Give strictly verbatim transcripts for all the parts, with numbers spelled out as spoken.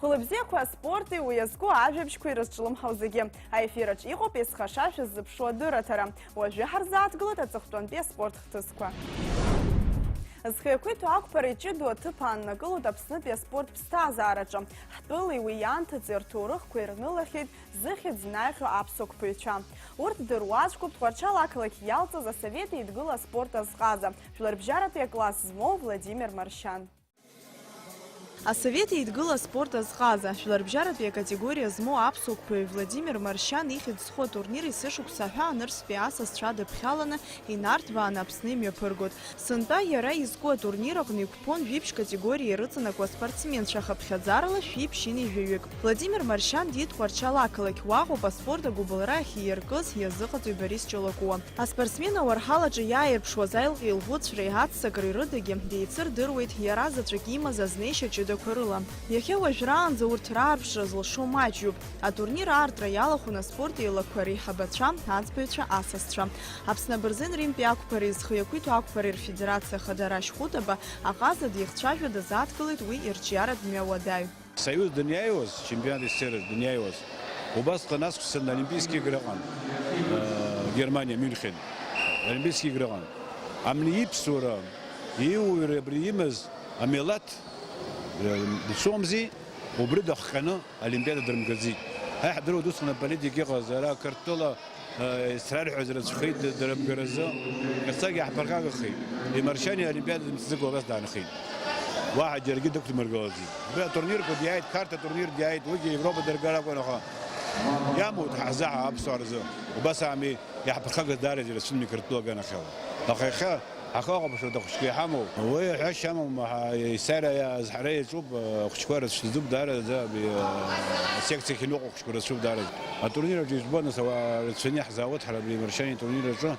Хәылбзиақәа аспорти уи иазку ажәабжьқәеи рызҿлымҳау зегьы аефир аҿы иҟоуп, есхаша шәыззыԥшу адырраҭара. Уажәы ҳарзааҭгылоит аҵыхәтәантәи аспорт хҭысқәа. Зхы иақәиҭу ақәԥара иҷыдоу аҭыԥ ааннакылоит Аԥснытәи аспорт ԥсҭазаараҿы. Ҳтәылеи уи ианҭыҵи рҭоурыхқәа ирнылахьеит зыхьӡ знаҩхьоу аԥсуа қәԥаҩцәа. Урҭ дыруаӡәкуп Тҟәарчал ақалақь иалҵыз Асовет Еидгыла аспорт азҟаза, жәларбжьаратәи акласс змоу Владимир Маршьан. Асовет Еидгыла аспорт азҟаза, жәларбжьаратәи акатегориа змоу аԥсуа қәԥаҩ Владимир Маршьан ихьӡ зху атурнир есышықәса аҳәаа нырцәтәи асасцәа адыԥхьаланы инарҭбааны Аԥсны имҩаԥыргоит. Сынтәа иара изку атурнир аҟны иқәԥон жәибжь категориа ирыҵанакуа спортсменцәа, хыԥхьаӡарала шәиԥшьыни жәаҩык. Владимир Маршьан диит Тҟәарчал ақалақь, уаҟоуп аспорт агәыбылра ахьииркыз иазыҟаҵаҩ Борис Ҷолокуа. Аспортсмен ауарҳалаҿы иааирԥшуаз аилҟьеи лӷәыцәреи аццакреи рыдагьы деицырдыруеит иара заҵәык имаз азнеишьа ҷыдақәа рыла. Иахьа уажәраанӡа урҭ раарԥшра зылшо маҷҩуп. Атурнир аартра иалахәын аспорт еилақәа реиҳабацәа, аӡбаҩцәа, асасцәа. Аԥсны абырзен Римтәи ақәԥареи зхы иақәиҭу ақәԥареи рфедерациа ахада Рашь Хәытаба аҟаза деихцәажәо дазааҭгылеит уи ирҿиаратә мҩа уадаҩ. Союз даниааиуаз, чемпионат СССР даниааиуаз, убасҟан аҵәца Олимпийские игры ыҟан, э, Германия, Мюнхен. Олимпийские игры ыҟан. Амни иԥсуара, иуаҩра абри имаз амилаҭ, э, дцомзи, убри дахҟьаны Олимпиада дрымгаӡеит. Ҳа иаҳдыруеит усҟан аполитика иҟаз, ара Қырҭтәыла, э, исрарҳәаз рацәахеит дрымгаразы, иахьцагьы иаҳԥырхагахеит. Имаршьани Олимпиада дымцаӡакәа абас даанхеит. Уаҳа џьаргьы дықәдмыргылаӡеит. Убри атурнирқәа диааит, Қарҭ атурнир диааит, уигьы Европа дыргар акәын, аха иамуит ҳазаҳа аԥсуаа рзы. Убас аами иаҳԥырхагаз даараӡа ирацәан Қырҭтәыла аганахьала. Аха иахьа Ҳахәаԥшуеит ахәыҷқәа иҳамоу. Уи ҳәашьа амам, ҳа-, есааира азҳара иаҿуп, ахәыҷқәа рацәаӡоуп даараӡа, аби, асекциа ахьныҟәо ахәыҷқәа рацәоуп даараӡа. Атурнир аҿы ижәбо, нас, ауаа рацәаны иаҳзаауеит ҳара абри Маршьани атурнир аҿы.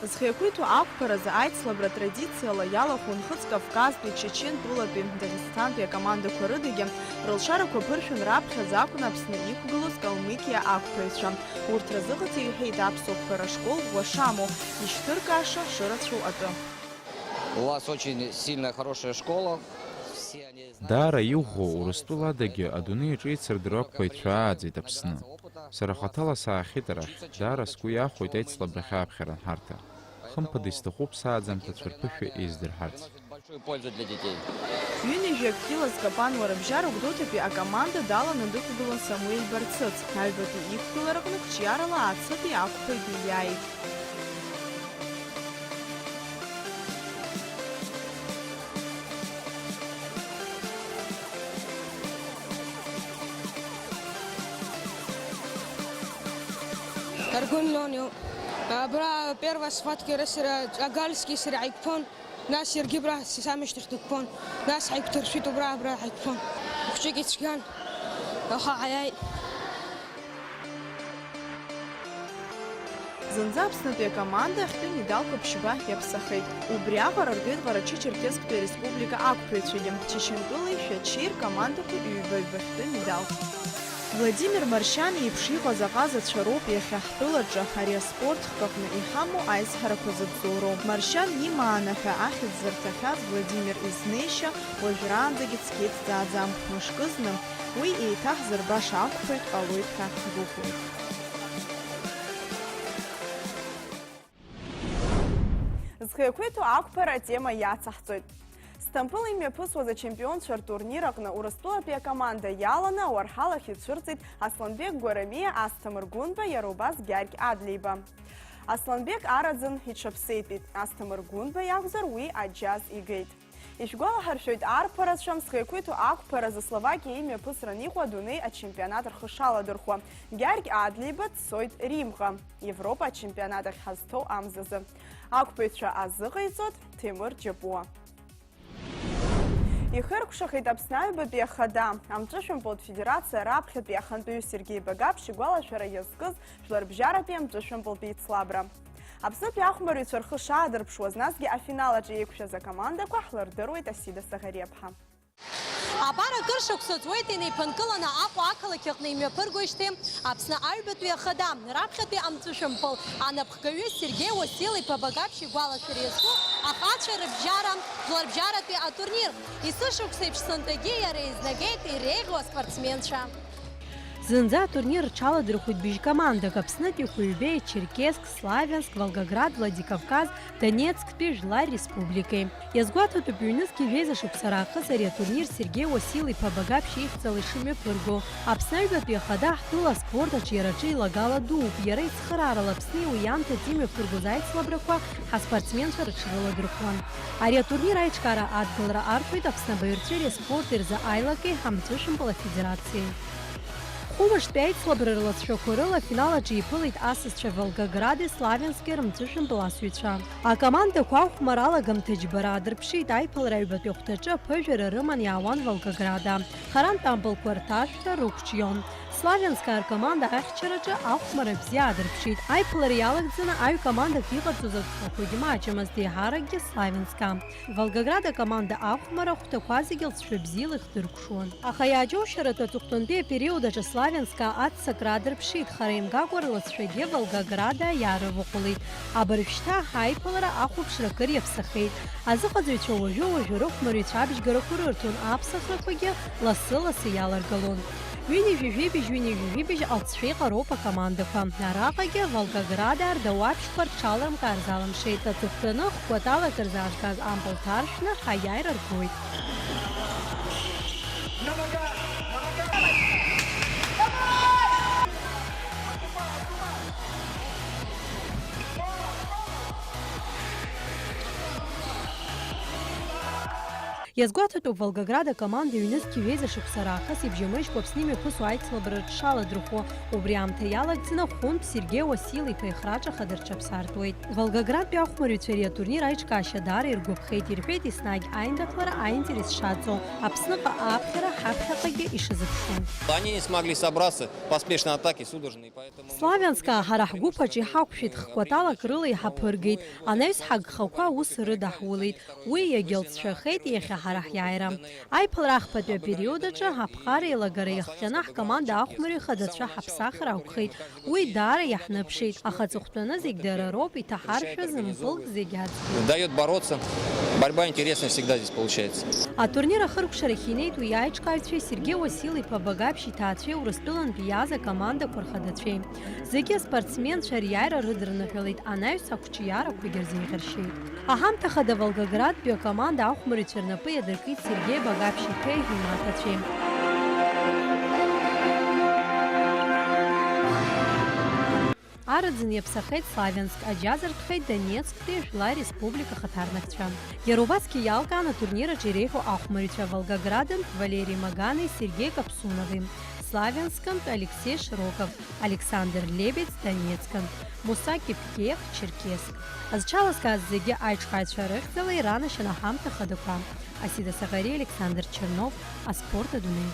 Зхы иақәиҭу ақәԥаразы аицлабра традициала иалахәу Нхыҵ Кавказтәи, Чечен тәылатәи, Дагестантәи акомандақәа рыдагьы рылшарақәа ԥыршәан раԥхьаӡа акәын Аԥсны иқәгылоз Калмыкиа ақәԥаҩцәа. Урҭ рзыҟаҵаҩ иҳәеит аԥсуа қәԥара школ ӷәӷәа шамоу, ишьҭыркааша шырацәоу атәы. У вас очень сильная, хорошая школа. Все они знают, даара иӷәӷәоу, Урыстәыла адагьы адунеи аҿы еицырдыруа ақәԥаҩцәа ааӡеит Аԥсны. Сара хаҭала саахьеит арахь, даара сгәы иахәоит аицлабрахь ааԥхьара анҳарҭа. Хымԥада исҭахуп сааӡамҭацәа рԥышәа еиздырҳарц. Большую пользу для детей. Ҩынҩажәа кило зкапануа рыбжьара Гәдоуҭатәи акоманда даланы дықәгылан Самуел Барцыц. Аҩбатәи иқәгылараҟны қәҿиарала Ацытәи ақәԥаҩ дииааит. Аргәынлони, абра первая схватка иара сара, Агальски сара ҳаиқәԥон. Нас иаргьы абра самышьҭахь дықәԥон, нас ҳаиқәдыршәит убра, абра ҳаиқәԥон. Хәҷык ицәгьан, аха ҳаиааит. Зынӡа Аԥснытәи акоманда ахьтәы медалқәа ԥшьба иаԥсахеит. Убриаҟара ргеит Ҟарачы-Черкесктәи ареспублика ақәԥаҩцәагьы, Чечентәылеи Шәачеи ркомандақәа ҩба-ҩбахьтәы медалк. Владимир Маршьан иеиԥш иҟаз аҟазацәа роуп иахьа ҳтәылаҿы ари аспорт хкы аҟны иҳамоу аизҳарақәа зыбзоуроу. Маршьан имаана ҳәа ахьӡ зырҭахьаз Владимир изнеишьа уажәраанӡагьы цқьа иҭҵааӡам. Мышкызны уи еиҭаҳзырбаша ақәԥаҩ дҟалоит ҳәа ҳгәыӷуеит. Зхы иақәиҭу ақәԥара атема иацаҳҵоит. Сҭампыл имҩаԥысуаз ачемпионцәа ртурнир аҟны Урыстәылатәи акоманда иаланы ауарҳал ахь ицәырҵит Асланбек Гәарамиа, Асҭамыр Гәынба, иара убас Гьаргь Адлеиба. Асланбек араӡын иҽаԥсеитәит, Асҭамыр Гәынба иакәзар уи аџьаз игеит. Ишәгәалаҳаршәоит, арԥарацәа зхы иақәиҭу ақәԥаразы Словакиа имҩаԥысран иҟоу адунеи ачемпионат рхы шаладырхәуа. Гьаргь Адлеиба дцоит Римҟа, Европа ачемпионат ахь ҳазҭоу амзазы. Ақәԥаҩцәа азыҟаиҵоит Ҭемыр Џьапуа. Ихыркәшахеит Аԥсны аҩбатәи ахада, амҵәышәымпылтә федерациа раԥхьатәи ахантәаҩы Сергеи Багаԥшь игәалашәара иазкыз жәларбжьаратәи амҵәышәымпылтә еицлабра. Аԥснытәи ахәмарыҩцәа рхы шаадырԥшуаз, насгьы афинал аҿы еиқәшәаз акомандақәа ҳлырдыруеит Асида Саӷариаԥҳа. Абар акыр шықәса ҵуеит инеиԥынкыланы Аҟәа ақалақь аҟны имҩаԥыргоижьҭеи Аԥсны аҩбатәи ахада, раԥхьатәи амҵәышәымпыл анапхгаҩы Сергеи Уасил-иԥа Багаԥшь игәалашәара иазку Ахацәа рыбжьара, жәларбжьаратәи атурнир. Есышықәсеиԥш сынтәагьы иара изнагеит иреиӷьу аспортсменцәа. Зынӡа атурнир рҽаладырхәит быжь командак, Аԥснытәи Хәыҩбеи, Черкесск, Славианск, Волгоград, Владикавказ, Донецктәи Жәлар Республикеи. Иазгәаҭатәуп, ҩнызқьи жәеиза шықәса раахыс ари атурнир Сергеи Уасил-иԥа Багаԥшь ихьӡала ишымҩаԥырго. Аԥсны аҩбатәи ахада ҳтәыла аспорт аҿиараҿы илагала дууп. Иара ицхыраарала Аԥсни уи иамҭаӡеи имҩаԥыргоз аицлабрақәа ҳаспортсменцәа рыҽрыладырхәуан. Ари атурнир аиҿкаара адгылара арҭоит Аԥсны абаҩрҵәыреи аспорти рзы аилакеи ҳамҵәышәымпыл афедерациеи. Хәымыштәи аицлабра рлацәажәақәа рыла афинал аҿы иԥылеит асасцәа Волгогради Славиански рымҵәышәымпыл асыҩцәа. Акомандақәа ахәмарала гамҭаџьбара аадырԥшит, аиԥылара аҩбатәи ахәҭаҿы аԥыжәара рыман иаауан Волгограда. Харантә ампылқәа рҭаршәра рықәҿион. Славианска ркоманда ахьчараҿы ахәмара бзиа аадырԥшит. Аиԥылара иалагӡаны аҩ командак иҟарҵоз аҵәахәагьы маҷымызт, еиҳаракгьы Славианска. Волгоград акоманда ахәмара ахәҭақәа зегьы лҵшәа бзиала ихдыркәшон. Аха иааџьоушьаратәы аҵыхәтәантәи апериод аҿы Славианска аццакра аадырԥшит, хара имгакәа рлыҵшәагьы Волгограда иаарываҟәылит. Абыржәшьҭа аиԥылара ахәаԥшра акыр иаԥсахеит. Азыҟаҵаҩцәа уажәы-уажәы рыхәмарҩцәа абжьгарақәа рырҭон, аԥсахрақәагьы лассы-лассы иаларгалон. Ҩынҩажәи жәибжь, ҩынҩажәи жәибжь алҵшәа иҟароуп акомандақәа. Араҟагьы Волгограда ардауаԥшьқәа рҽаларымкаар залымшеит. Аҵыхәтәаны хә-кәаталак рзаазгаз ампыл ҭаршәны ҳаиааира ргоит. Иазгәаҭатәуп, Волгоград акоманда ҩнызқьи жәеиза шықәса раахыс ибжьамыжькәа Аԥсны имҩаԥысуа аицлабра рҽшаладырхәуа, убри аамҭа иалагӡаны хәынтә Сергеи Уасил-иԥа ихраҿы ахада рҽаԥсартәуеит. Волгоградтәи ахәмарҩцәа ари атурнир аиҿкаашьа даара иргәаԥхеит, ирҳәеит, еснагь аиндаҭлара аинтерес шаҵоу, Аԥсныҟа ааԥхьара ҳаԥхьаҟагьы ишазыԥшу. Они не смогли собраться, поспешные атаки, судорожные, поэтому... Славианска ҳара ҳгәыԥ аҿы иҳақәшәеит, хкәаталак рыла иҳаԥыргеит, анаҩс ҳагхақәа аус рыдаҳулеит. Уи иагьалҵшәахеит иахьа ҳара ҳиааира. Аиԥылара ахԥатәи апериод аҿы аԥҟара еилагара иахҟьаны ҳкоманда ахәмарҩы хадацәа ҳаԥсахра ақәхеит. Уи даара иаҳныԥшит, аха аҵыхәтәаны зегь дара роуп, иҭаҳаршәыз мпылк зегь аӡбеит. Даёт бороться. Борьба интересная всегда здесь получается. Атурнир ахыркәшарахь инеит уи аиҿкааҩцәеи Сергеи Уасил-иԥа Багаԥшь иҭаацәеи Урыстәылантәи иааз акомандақәа рхадацәеи. Зегьы аспортсменцәа риааира рыдырныҳәалеит, анаҩс ақәҿиарақәагьы рзеиӷьаршьеит. Аҳамҭа хада Волгоградтәи акоманда ахәмарҩцәа рнапы иадыркит Сергеи Багаԥшь-иԥеи имаҭацәеи. Араӡын иаԥсахеит Славианск, аџьа азыртхеит Донецктәи Жәлар Республика ахаҭарнакцәа. Иара убасгьы иалкаан атурнир аҿы иреиӷьу ахәмарҩцәа Волгоградынтә Валери Магани Сергеи Каԥсунови, Славианскынтә Алексеи Широков, Александр Лебедь, Донецкынтә, Муса Кепкех, Черкесск. Зҽалазкааз зегьы аиҿкааҩцәа рыхьӡала иранашьан аҳамҭа хадақәа. Асида Саӷариа, Александр Чернов, аспорт адунеи.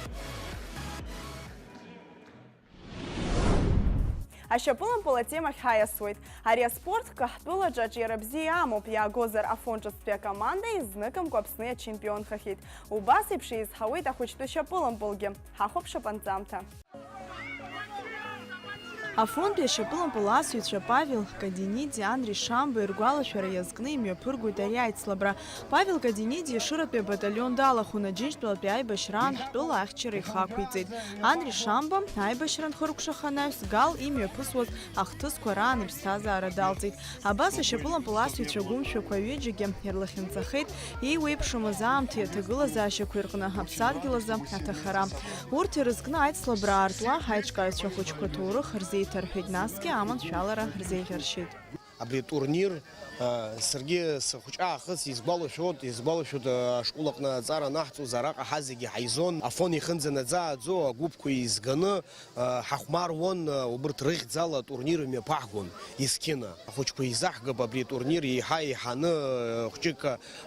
Ашьапылампыл атемахь ҳаиасуеит. Ари аспорт ҳәа ҳтәылаҿы аҿиара бзиа амоуп, иаагозар, Афон ҿыцтәи акоманда изныкымкәа Аԥсны иачемпионхахьеит. Убас еиԥш еизҳауеит ахәыҷтәы шьапылампылгьы. Ҳахәаԥшып анҵамҭа. Афонтәи ашьапылампыл асыҩцәа Павел Кадиниди, Анри Шамба иргәалашәара иазкны имҩаԥыргоит ари аицлабра. Павел Кадиниди Ешыратәи абаталион далахәын, Аџьынџьтәылатәи аибашьраан ҳтәыла ахьчара ихы ақәиҵеит. Анри Шамба аибашьра анхыркәшаха анаҩс, Гал имҩаԥысуаз ахҭысқәа раан иԥсҭазаара далҵит. Абас ашьапылампыл асыҩцәа гәымшәақәа ҩыџьагьы ирлахьынҵахеит, еиуеиԥшымыз аамҭеи аҭагылазаашьақәеи рҟны аԥсадгьыл азы аҭахара. Урҭ ирызкны аицлабра аартуа, аиҿкааҩцәа ахәыҷқәа аҭоурых рзеиҭарҳәеит, насгьы аманшәалара рзеиӷьаршьеит. Абри атурнир, а, саргьы сыхәҷы аахыс исгәалашәоит, исгәалашәоит, а, ашкол аҟны аҵара анаҳҵоз, араҟа ҳазегьы ҳаизон. Афон ихынӡанаӡааӡо агәыԥқәа еизганы, а, ҳахәмаруан, а, убырҭ рыхьӡала атурнир мҩаԥаҳгон, есқьына. Ахәыҷқәа еизаҳгап абри атурнир еиҳа еиҳаны, а, хәҷык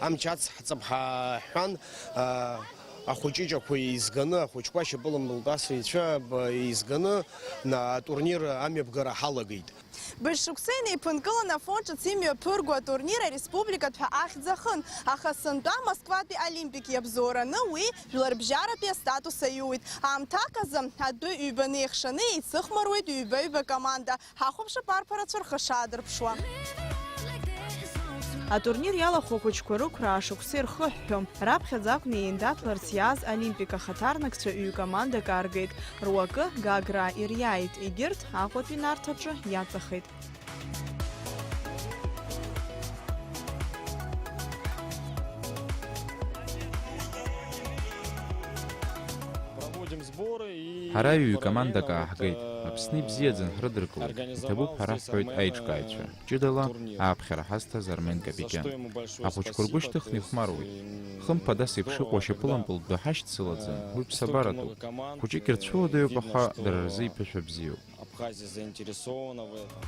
амч ацҳҵап ҳа-, ҳҳәан, а, ахәыҷыҷақәа еизганы, ахәыҷқәа ашьапылампылтә асыҩцәа, а, еизганы, на-, атурнир амҩаԥгара ҳалагеит. Быжь шықәса инеиԥынкыланы Афон ҿыц имҩаԥырго атурнир ареспубликатә ҳәа ахьӡ ахын, аха сынтәа Москватәи Олимпик иабзоураны уи жәларбжьаратәи астатус аиуит. Аамҭак азы адәы ҩба неихшаны еицыхәмаруеит ҩба-ҩба команда. Ҳахәаԥшып арԥарацәа рхы шаадырԥшуа. Атурнир иалахәу ахәыҷқәа рықәра ашықәса ирхыҳәҳәо, раԥхьаӡа акәны еиндаҭларц иааз олимпик ахаҭарнакцәа ҩ-командак ааргеит, руакы Гаграа ириааит, егьырҭ Аҟәатәи Нарҭ аҿы иаҵахеит. Ҳара ҩ-командак ааҳгеит, Аԥсны ибзиаӡан ҳрыдыркылеит, иҭабуп ҳәа раҳҳәоит аиҿкааҩцәа. Ҷыдала ааԥхьара ҳазҭаз Армен Капикиан. Ахәыҷқәа ргәы шьҭыхны ихәмаруеит. Хымԥада ас еиԥш иҟоу ашьапылампылтә ду ҳашьцылаӡам, уи ԥсабаратәуп. Хәыҷык ирцәыуадаҩуп, аха дара рзы иԥышәа бзиоуп. Абхазиа заинтересована в этом.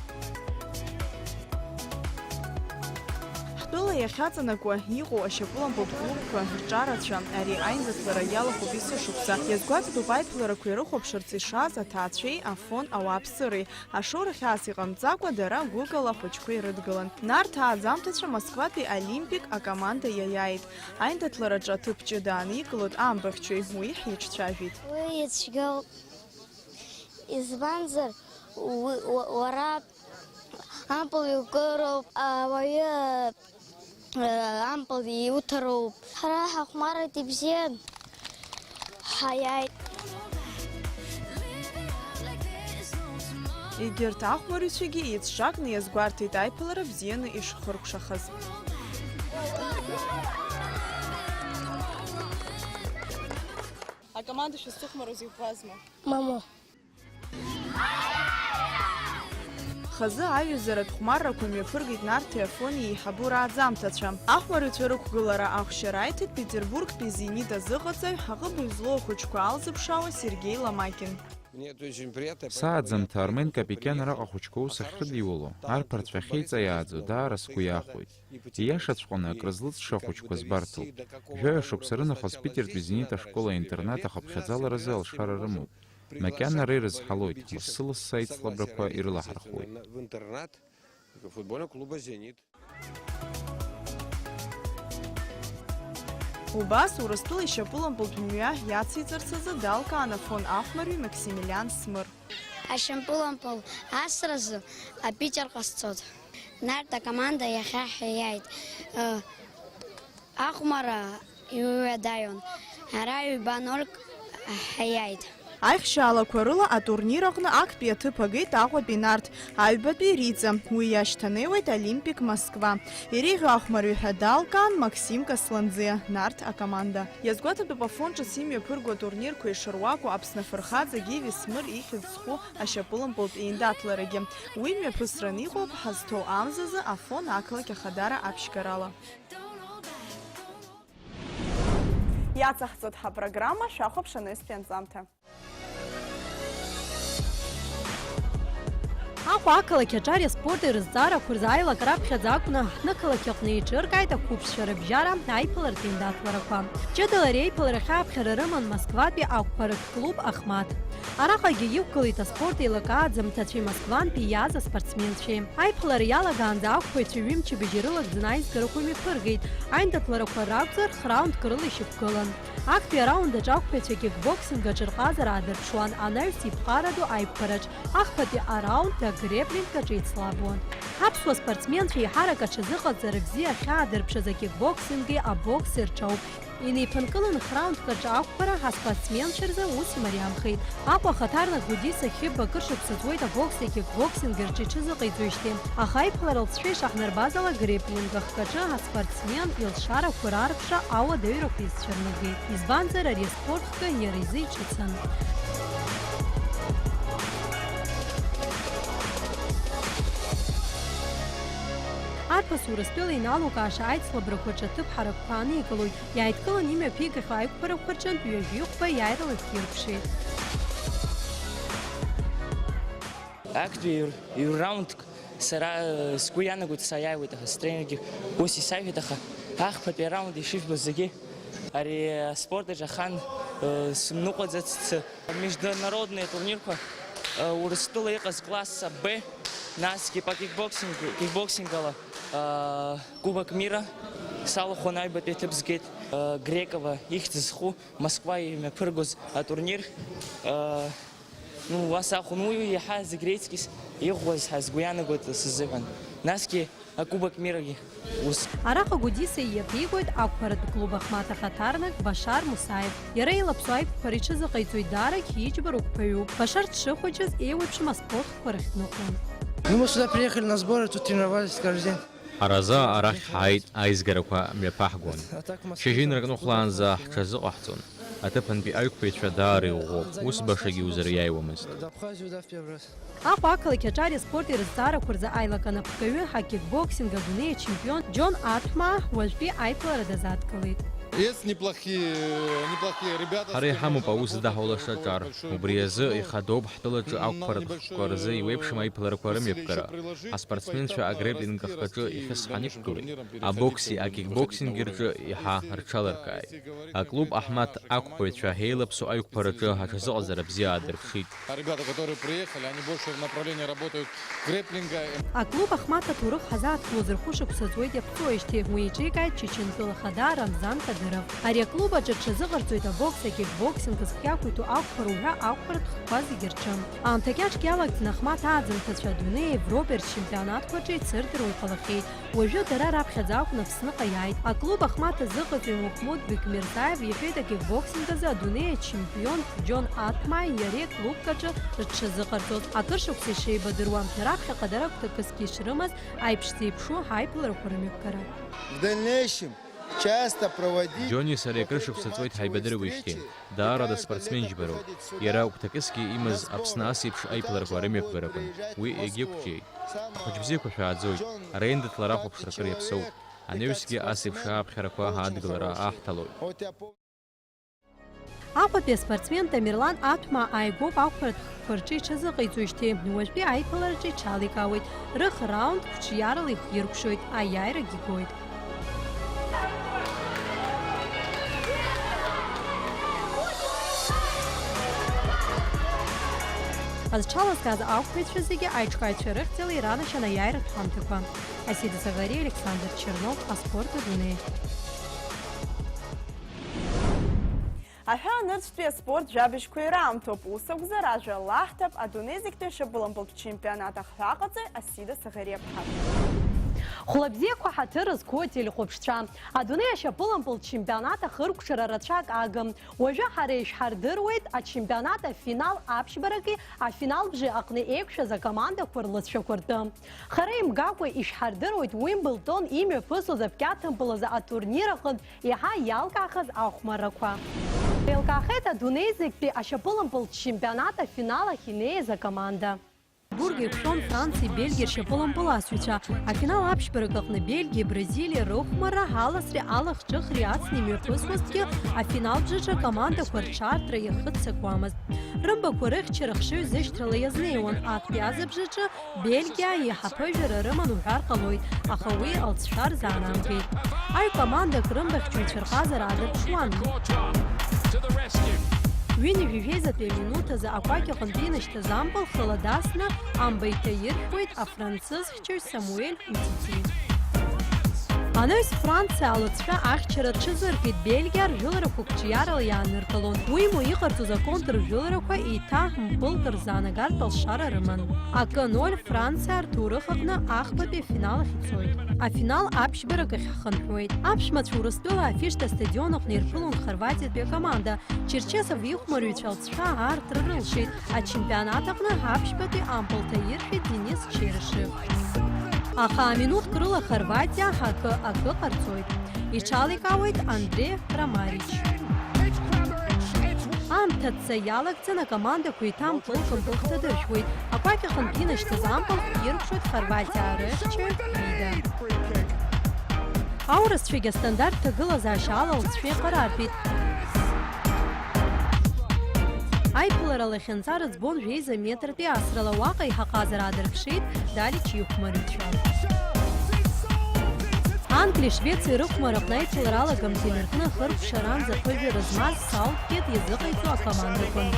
Ҳтәыла иахьаҵанакуа иҟоу ашьапылампылтә клубқәа рҿарацәа ари аиндаҭлара иалахәуп есышықәса. Иазгәаҭатәуп аиԥыларақәа ирыхәаԥшырц ишааз аҭаацәеи Афон ауааԥсыреи. Ашоура хьаас иҟамҵакәа, дара гәыкала ахәыҷқәа ирыдгылан. Нарҭаа аӡамҭацәа Москватәи Олимпик акоманда иаиааит. Аиндаҭлараҿы аҭыԥ ҷыда ааникылоит амбахьчаҩ, уи ҳиҿцәажәеит. Уи ицәгьоуп, избанзар, уи, уа-, уара ампыл иукыроуп, ауаҩы, э, ампыл иуҭароуп. Ҳара ҳахәмарит ибзиан. Ҳаиааит. Егьырҭ ахәмарыҩцәагьы еицҿакны иазгәарҭеит аиԥылара бзианы ишхыркәшахаз. Акоманда шәызцәыхәмаруаз иӷәӷәазма? Мамоу. Хазы аиҩызаратә хәмаррақәа мҩаԥыргеит Нарҭи Афони еиҳабу рааӡамҭацәа. Ахәмарыҩцәа рықәгылара ахәшьара аиҭеит Петербургтәи Зенит азыҟаҵаҩ, аҟыбаҩ злоу ахәыҷқәа алзыԥшаауа Сергеи Ломакин. Сааӡамҭа Армен Капикиан араҟа ахәыҷқәа аус ахьрыдиуло, арԥарцәа ахьеиҵаиааӡо даара сгәы иахәоит. Ииашаҵәҟьаны акрызлыҵша ахәыҷқәа збарҭоуп. Жәаҩа шықәса рынахыс Питертәи Зенит ашкол-интернат ахыԥхьаӡаларазы алшара рымоуп. Макьана ара ирызҳалоит, лассы-лассы аицлабрақәа ирылаҳархуеит. Убас Урыстәыла ишьапылампылтә мҩа иациҵарц азы далкаан Афон ахәмарҩы Максимилиан Смыр. Ашьапылампыл асразы Апитер ҟасҵоит. Нарҭ акоманда иахьа ҳиааит. Ахәмарра иуадаҩын. Ара ҩба нольк ҳиааит. Аихшьаалақәа рыла атурнир аҟны актәи аҭыԥ агеит Аҟәатәи Нарҭ, аҩбатәи Риҵа, уи иашьҭанеиуеит Олимпик Москва. Иреиӷьу ахәмарҩы ҳәа далкаан Максим Касланӡиа, Нарҭ акоманда. Иазгәаҭатәуп Афон ҿыц имҩаԥырго атурнирқәа ишыруаку Аԥсны афырхаҵа Гиви Смыр ихьӡ зху ашьапылампылтә еиндаҭларагьы. Уи мҩаԥысран иҟоуп ҳазҭоу амзазы Афон ақалақь ахадара аԥшьгарала. Иацаҳҵоит ҳапрограмма, шәахәаԥш анызтәи анҵамҭа. Аҟәа ақалақь аҿар аспорти рызҵаарақәа рзы аилак раԥхьаӡа акәны, ҳнықалақь аҟны еиҿыркааит ақәыԥшцәа рыбжьара аиԥыларҭа еиндаҭларақәа. Ҷыдала ари аиԥыларахь ааԥхьара рыман Москватәи ақәԥаратә клуб Ахмаҭ. Араҟагьы иқәгылеит аспорт еилакааӡамҭацәеи Москвантәи иааз аспортсменцәеи. Аиԥылара иалагаанӡа ақәԥаҩцәа ҩымчыбжь ирылагӡаны аизгарақәа мҩаԥыргеит. Аиндаҭларақәа ракәзар, храундк рыла ишьақәгылан. Актәи араунд аҿы ақәԥаҩцәа кикбоксинг аҿы рҟазара аадырԥшуан анаҩс иԥҟаратәу аиқәԥараҿ, ахԥатәи араунд агреплинг аҿы еицлабуан. Аԥсуа спортсменцәа еиҳарак аҽазыҟаҵара бзиа ахьаадырԥшыз акикбоксинги абокси рҿоуп. Инеиԥынкыланы храундк аҿы ақәԥара ҳаспортсменцәа рзы ус имариамхеит. Аҟәа ахаҭарнак Гәдиса Хьыбба акыр шықәса ҵуеит абокси акикбоксинги рҿы иҽазыҟаиҵоижьҭеи, аха аиԥылара лҵшәа ишаҳнарбаз ала, греплинг ахкаҿы аспортсмен илшарақәа раарԥшра ауадаҩрақәа изцәырнагеит, избанзар, ари аспорт хкы иара изы иҿыцын. Арԥыс Урыстәыла иналукааша аицлабрақәа рҿы аҭыԥ ҳаракқәа аникылоит. Иааидкыланы имҩаԥигахьоу аиқәԥарақәа рҿынтә ҩажәихәба иааирала иркьырԥшит. Актәи ҩ-, ҩ-раундк сара, э, сгәы иаанагоит, саиааиуеит, аха стренергьы ус исаиҳәеит, аха ахԥатәи араунд ишыжәбо зегьы ари аспорт аҿы ахан, э, сымныҟәаӡацт. Международные турнирқәа, э, Урыстәыла иҟаз класс Б, насгьы по кикбоксингу, кикбоксингала, э, Кубок мира салахәын, аҩбатәи аҭыԥ згеит, э, Грекова ихьӡ зху Москва имҩаԥыргоз атурнир. Э, ну, уа сахәын, уи иаҳа зегь реиҵкьыс иӷәӷәаз ҳәа сгәы иаанагоит сзыҳәан. Насгьы Акубок мирагьы ус. Араҟа Гәдиса иаԥигоит ақәԥаратә клуб Ахмаҭ ахаҭарнак Башар Мусаев. Иара илаԥсоу аиқәԥара иҽазыҟаиҵоит, даарагь иџьбароу қәԥаҩуп. Башар дшыхәыҷыз еиуеиԥшым аспорт Қәа рахь дныҟәон. Ну, мы сюда приехали на сборы, тут тренировались каждый день. Ҳара заа арахь ҳааит, аизгарақәа мҩаԥаҳгон. Шьыжьынрак ныхәлаанӡа ҳҽазыҟаҳҵон. Аҭыԥантәи аиқәԥаҩцәа даара иӷәӷәоуп, ус башагьы узыриааиуамызт. Аҟәа ақалақь аҿар аспорти рызҵаарақәа рзы аилак анапхгаҩы акикбоксинг адунеи ачемпион Џьон Аҭмаа уажәтәи аиԥылара дазааҭгылеит. Есть неплохие, неплохие ребята, с кем можно работать. Ҳара иҳамоуп аус здаҳулаша аҿар. Убри азы ихадоуп ҳтәылаҿы ақәԥаратә хкқәа рзы еиуеиԥшым аиԥыларақәа рымҩаԥгара. Ҳаспортсменцәа агреплинг ахкаҿы ихьысҳан иқәгылеит. Абокси акикбоксинги рҿы иаҳа рҽаларкааит. Аклуб Аҳмаҭ ақәԥаҩцәа ҳеилаԥсо аиқәԥараҿы аҽазыҟаҵара бзиа аадырԥшит. А ребята, которые приехали, они больше в направлении работают грэпплинга. Аклуб Ахмаҭ аҭоурых ҳазааҭгылоз рхәы шықәса ҵуеит иаԥҵәоижьҭеи, уи еиҿикааит Чечентәыла Ахада Рамзан Кадыров. Ари аклуб аҿы дҽазыҟарҵоит абокс, акикбоксинг, зхы иақәиҭу ақәԥара уҳәа ақәԥаратә хкқәа зегьы рҿы. Аамҭа кьаҿк иалагӡаны Ахмаҭ ааӡамҭацәа адунеи, Европеи рчемпионатқәа рҿы еицырдыруа иҟалахьеит. Уажәы дара раԥхьаӡа акәны Аԥсныҟа иааит. Аклуб Ахмаҭ азыҟаҵаҩ Мухмуд Бекмирзаев иҳәеит, акикбоксинг азы адунеи ачемпион Џьон Аҭмааи иареи аклубк аҿы рҽазыҟарҵоз. Акыр шықәса ишеибадыруа, раԥхьаҟа дара гәҭакысгьы ишрымаз, аиԥш зеиԥшу аиԥыларақәа рымҩаԥгара. В дальнейшем часто проводить Џьони сареи акыр шықәса ҵуеит ҳаибадыруеижьҭеи. Даарада спортсмен џьбароуп. Иара гәҭакысгьы имаз Аԥсны ас еиԥш аиԥыларақәа рымҩаԥгара акәын. Уи егьықәҿиеит. Ахәыҷ бзиақәа шәааӡоит. Ара индыҭлар ахәаԥшра акыр иаԥсоуп. Анаҩсгьы ас еиԥш ааԥхьарақәа адгылара аҳҭалоит. Аҟәатәи аспортсмен Тамерлан Аҭәмаа ааигәоуп ақәԥаратә хкқәа рҿы иҽазыҟаиҵоижьҭеи, уажәтәи аиԥылараҿы иҽаликаауеит. Рых-раунд қәҿиарала ихиркәшоит, аиааирагьы гоит. Зҽалазгаз ақәԥаҩцәа зегьы аиҿкааҩцәа рыхьӡала иранашьан аиааиратә ҳамҭақәа. Асида Саӷариа, Александр Чернов, аспорт адунеи. Аҳәаа нырцәтәи аспорт жәабжьқәа ираамҭоуп, ус акәзар, ажәа лаҳҭап адунеи зегьтәи ашьапылампылтә чемпионат ахҳәааҟаҵаҩ Асида Саӷариаԥҳа. Хәлабзиақәа ҳаҭыр зқәу ателехәаԥшцәа, адунеи ашьапылампылтә чемпионат ахыркәшара рацәак агым. Уажәы ҳара ишәҳардыруеит ачемпионат афинал аԥшьбарагьы афиналбжеи аҟны еиқәшәаз акомандақәа рлыҵшәақәа ртәы. Хара имгакәа ишәҳардыруеит Уимблтон имҩаԥысуаз абкьаҭампыл азы атурнир аҟынтә еиҳа иалкаахаз ахәмаррақәа. Еилкаахеит адунеи зегьтәи ашьапылампылтә чемпионат афинал ахь инеиз акоманда. Бург еиқәшәон Франциеи Бельгиеи ршьапылампыласҩцәа. Афинал аԥшьбарак аҟны Бельгиеи Бразилиеи рыхәмарра, аласреи алахҿыхреи ацны имҩаԥысуазҭгьы, афинал бжаҿы акомандақәа рҽаартра иахыццакуамызт. Рымбақәа рыхьчара хшыҩзышьҭрала иазнеиуан, актәи азыбжаҿы Бельгиа еиҳа ԥыжәара рыман уҳәар ҟалоит, аха уи алҵшәа рзаанамгеит. Аҩ командак рымбахьчаҩцәа рҟазара аадырԥшуан. Ҩынҩажәижәеизатәи аминуҭ азы акәакь аҟынтәи инашьҭыз ампыл хыла дасны амба иҭаиршәуеит афранцыз хьчаҩ Самуель Умтити. Анаҩс Франциа алҵшәа ахьчара рҽазыркит, Бельгиа ржәыларақәа қәҿиарала иааныркылон. Уимоу иҟарҵоз аконтржәыларақәа еиҭа мпылк рзаанагартә алшара рыман. Акы ноль Франциа рҭоурых аҟны ахԥатәи афинал ахь ицоит. Афинал аԥшьбарак ахь ҳхынҳәуеит. Аԥшәмацәа Урыстәыла Афишта астадион аҟны ирԥылон Хорватиатәи акоманда. Черчесов ихәмарҩцәа алҵшәа аартра рылшеит. Ачемпионат аҟны аԥшьбатәи ампыл ҭаиршәит Денис Черышев. Аха аминуҭк рыла Хорватиа акы, акы ҟарҵоит. Иҽаликаауеит Андре Крамарич. Аамҭа ца иалагӡан акомандақәа еиҭа мпылк-мпылк ҭадыршәуеит. Акәакь аҟынтә инашьҭыз ампыл иркәшоит Хорватиа арыхьчаҩ Вида. Аурысцәагьы астандарт ҭагылазаашьа ала алҵшәа еиҟарартәит. Аиԥылара лахьынҵа рыӡбон жәеиза метртәи асрала, уаҟа еиҳа ҟазара аадырԥшит Далич ихәмарҩцәа. Англиеи Швециеи рыхәмарра аҟны аиԥылара алагамҭа инаркны ахыркәшаранӡа ԥыжәара змаз Саутгейт иазыҟаиҵо акомандақәан.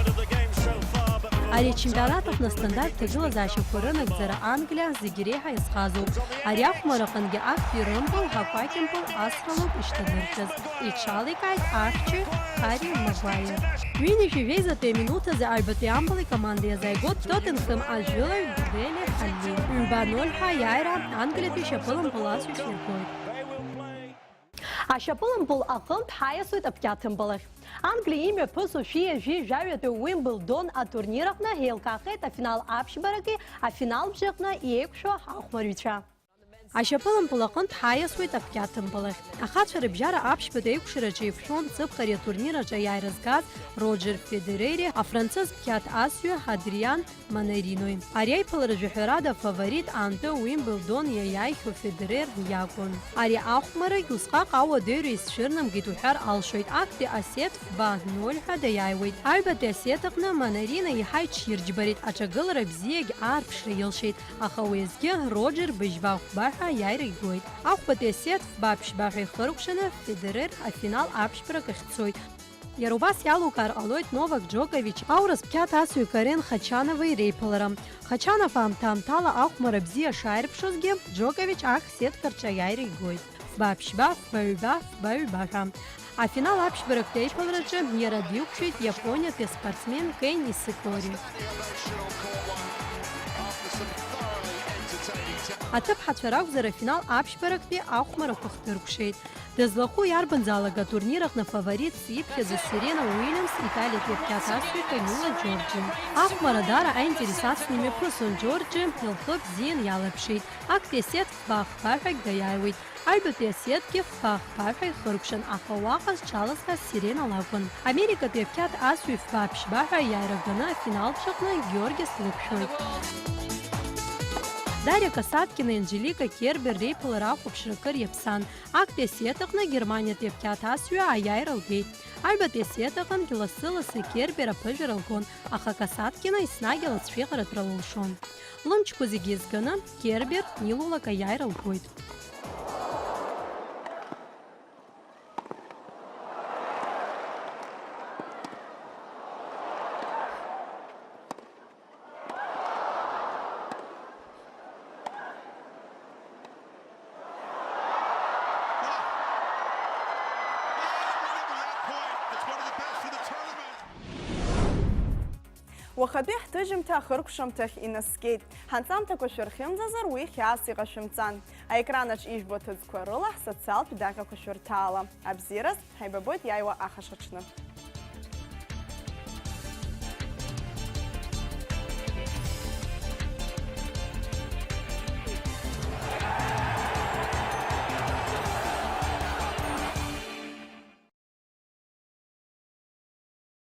Ари ачемпионат аҟны астандарт ҭагылазаашьақәа рынагӡара Англиа зегьы реиҳа иазхазоуп. Ари ахәмараҟынгьы актәи рымпыл Ҳақәа Кьымпыл асралоуп ишьҭадыршәыз. Иҽаликааит ахьчаҩ Ҳари Магуаиер. Ҩынҩажәи жәеизатәи аминуҭ азы аҩбатәи ампыл икоманда иазааигәоуп Тоттенхэм ажәылаҩ Деле Алли. Ҩба ноль ҳәа аиааира Англиатәи шьапылампыл асҩцәа иргоит. Ашьапылампыл аҟынтә ҳаиасуеит аԥқьаҭымпыл ахь. Англиа имҩаԥысуа шәи жәи жәаҩатәи Уимблдон атурнир аҟны еилкаахеит афинал аԥшьбараки афинал бжаҟны еиқәшәо ахәмарҩцәа. Ашьапылампыл аҟынтә ҳаиасуеит аԥқьаҭымпыл ахь. Ахацәа рыбжьара аԥшьбатәи аиқәшараҿы иқәшәон ҵыԥх ари атурнир аҿы аиааира згаз Роџер Федерери афранцыз ԥқьаҭ асҩы Адриан Манаринои. Ари аиԥыларажәа ҳәарада афаворит аамтәы Уимблдон иаиааихьоу Федерер иакәын. Ари ахәмарагь усҟак ауадаҩра изцәырнамгеит уҳәар алшоит, актәи асет фба ноль ҳәа даиааиуеит. Аҩбатәи асет аҟны Манарина еиҳа иҽирџьбарит, аҿагылара бзиагь аарԥшра илшеит, аха уеизгьы Роџер быжьба хәба ҳәа аиааира игоит. Ахәбатәи асет фба ԥшьба ҳәа ихыркәшаны Федерер афинал аԥшьбарак ахь дцоит. Иара убас иалукаар ҟалоит Новак Џокович аурыс ԥқьаҭ асҩы Карен Хачанови реиԥылара. Хачанов аамҭа-аамҭала ахәмара бзиа шааирԥшызгьы, Џокович ак сеткаҿы аиааира игоит. Фба ԥшьба, фба ҩба, фба ҩба ҳәа. Афинал аԥшьбарактәи аиԥылараҿы иара диқәшәеит Иапониатәи аспортсмен Кеи Нисикори. Аҭыԥҳацәа ракәзар, афинал аԥшьбарактәи ахәмарақәа хдыркәшеит. Дызлахәу иарбанзаалак атурнир аҟны афаворитс иԥхьаӡоу Серена Уильямс, Италиатәи аԥхьаҭасҩы Камила Џьорџио. Ахәмара даара аинтерес ацны имҩаԥысон Џьорџио, лхы бзиан иалаԥшит. Актәи асет фба-хба ҳәагь даиааиуеит. Аҩбатәи асетгьы фба-хба ҳәа ихыркәшан, аха уаҟа зҽалазхаз Серена лакәын. Америкатәи аԥхьаҭ асҩы фба-ԥшьба ҳәа аиааира ганы афинал бжаҟны Георгис длықәшәоит. Дариа Касаткина, Анжелика Кербер реиԥылара ахәаԥшра акыр иаԥсан. Актәи асет аҟны Германиатәи аԥхьаҭасҩы аиааира лгеит. Аҩбатәи асет аҟынгьы лассы-лассы Кербер аԥыжәара лгон, аха Касаткина еснагь алыҵшәеиҟаратәра лылшон. Лымчқәа зегьы еизганы, Кербер нилулак аиааира лгоит. Уахатәи ҳҭыжьымҭа ахыркәшамҭахь инаскьеит. Ҳанҵамҭақәа шәырхьымӡазар, уи хьаас иҟашәымҵан. Аекранаҿ ижәбо аҭыӡқәа рыла ҳсоциалтә даҟьақәа шәырҭаала. Абзиараз, ҳаибабоит иааиуа ахашаҽны.